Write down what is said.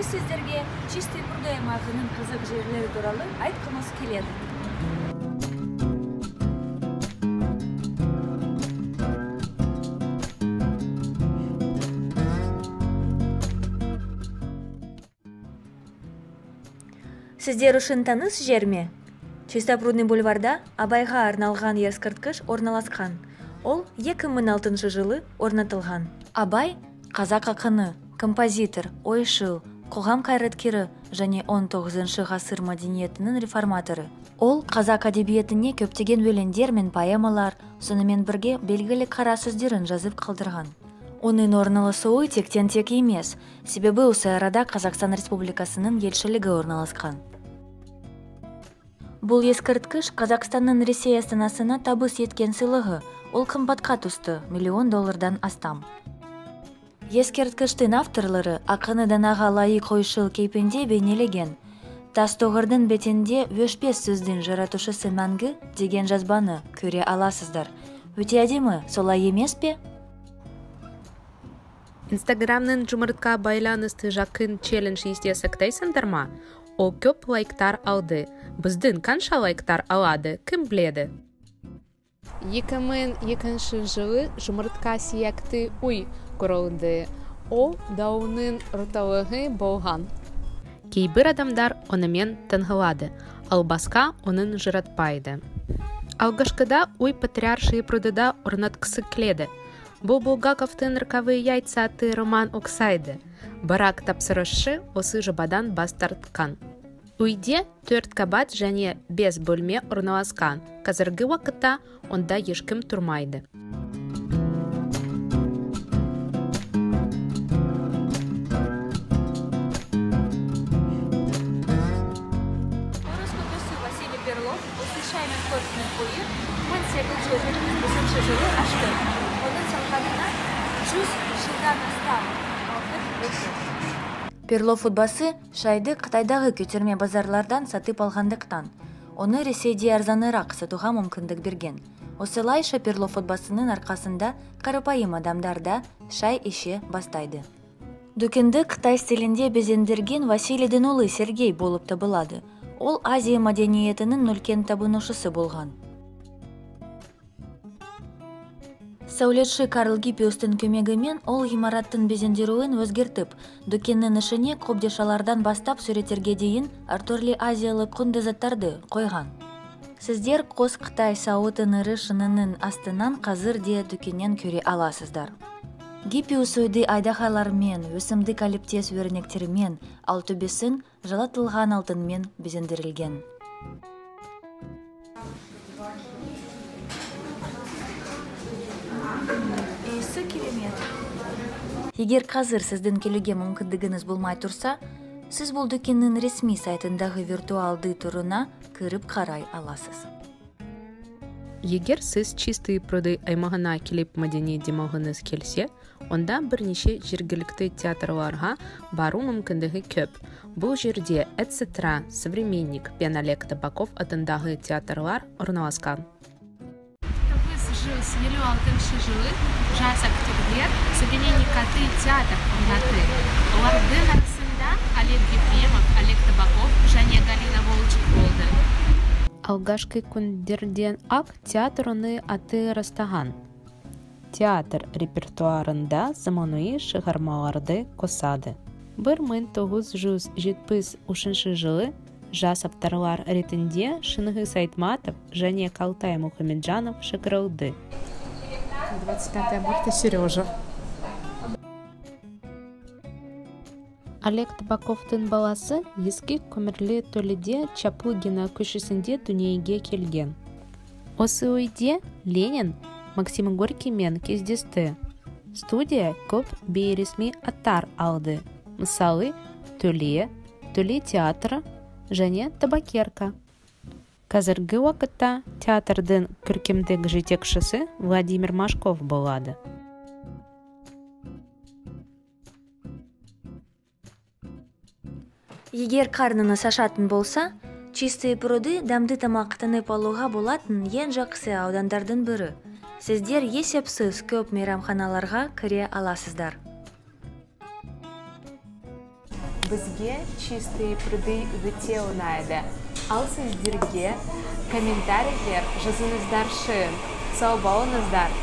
Біз сіздерге Чистые пруды аймағының қызық жерлері туралы айтқымыз келеді. Сіздер үшін таныс жер ме? Чистопрудный бульварда Абайға арналған ескерткіш орналасқан. Ол 2006 жылы орнатылған. Абай қазақ ақыны, композитор, ойшыл, қоғам қайраткері және 19 ғасыр мәдениетінің реформаторы. Ол қазақ әдебиетіне көптеген өлеңдер мен поэмалар, сонымен бірге белгілі қара сөздерін жазып қалдырған. Оның орналасуы тектен-тек емес, себебі осы арада Қазақстан Республикасының елшілігі орналасқан. Бұл ескерткіш Қазақстанның Ресей астанасына табыс еткен сыйлығы, ол қымбатқа түсті, $1 миллион астам. Ескерткіштің авторлары ақыны данаға лайық ойшыл кейпінде бейнелеген. Тас тоғырдың бетінде өшпес сөздің жаратушысы мәңгі деген жазбаны көре аласыздар. Өте әдемі, солай емес пе? Инстаграмның жұмыртқа байланысты жақын челлендж есте сақтайсыңдар ма? Ол көп лайктар алды. Біздің қанша лайктар алады, кім біледі? 2002 жылы жұмыртқа сияқты үй құрылды. Ол дауының орталығы болған. Кейбір адамдар онымен таңғалады, ал басқа оның жаратпайды. Алғашқыда үй Патриаршие прудыда орнатқысы келеді. Бұл Булгаковтың «Роковые яйца» атты роман ұқсайды. Бірақ тапсырысшы осы жобадан бас тартқан. Үйде 4 қабат және 5 бөлме орналасқан. Қазіргі уақытта онда ешкім тұрмайды. Орыс көпесі Василий Перлов осы шай мен кофенің үйі 1875 жылы ашты. Оның салғанына 100 жылдан астам уақыт өтті. Перлов отбасы шайды Қытайдағы көтерме базарлардан сатып алғандықтан, оны Ресейде арзанырақ сатуға мүмкіндік берген. Осылайша Перлов отбасының арқасында қарапайым адамдар да шай іше бастайды. Дүкенді Қытай стилінде безендірген Василийдің ұлы Сергей болып табылады. Ол Азия мәдениетінің үлкен табынушысы болған. Сәулетші Карл Гиппиустың көмегімен ол ғимараттың безендіруін өзгертіп, дүкеннің ішіне қобдишалардан бастап суреттерге дейін әртүрлі азиялық құнды заттарды қойған. Сіздер қос Қытай сауытын ірі шынының астынан қазір де дүкеннен көре аласыздар. Гиппиус үйді айдаһарлармен, өсімдік әліптес өрнектермен, ал төбесін жалатылған алтынмен безендірілген. Иісі керемет. Егер қазір сіздің келуге мүмкіндігіңіз болмай тұрса, сіз бұл дүкеннің ресми сайтындағы виртуалды турына кіріп қарай аласыз. Егер сіз Чистые пруды аймағына келіп мәдени демалғыңыз келсе, онда бірнеше жергілікті театрларға бару мүмкіндігі көп. Бұл жерде Эцетра, Современник пен Олег Табаков атындағы театрлар орналасқан. 1956 жылы жас актерлер Современник атты театр орнатты. Олардың арасында Олег Ефремов, Олег Табаков және Галина Волчек болды. Алғашқы күндерден-ақ театр оны аты растаған. Театр репертуарында заманауи шығармаларды қосады. 1973 жылы жас авторлар ретінде Шыңғыс Айтматов және Қалтай Мұхамеджанов шақырылды. 25 марта, Сережа. Олег Табаковтың баласы ескі көмірлі Төледе Чаплыгина көшесінде дүниеге келген. Осы үйде Ленин Максим Горькиймен кездесті. Студия көп бейресми аттар алды. Мысалы, Төле, Төле театры және Табакерка. Қазіргі уақытта театрдың көркемдік жетекшісі Владимир Машков болады. Егер қарныңыз ашатын болса, Чистые пруды дәмді тамақтанып алуға болатын ең жақсы аудандардың бірі. Сіздер есепсіз көп мейрамханаларға кіре аласыздар. Бізге Чистые пруды өте ұнайды. Ал сіздерге комментарийлер жазыңыздаршы. Сау болыңыздар.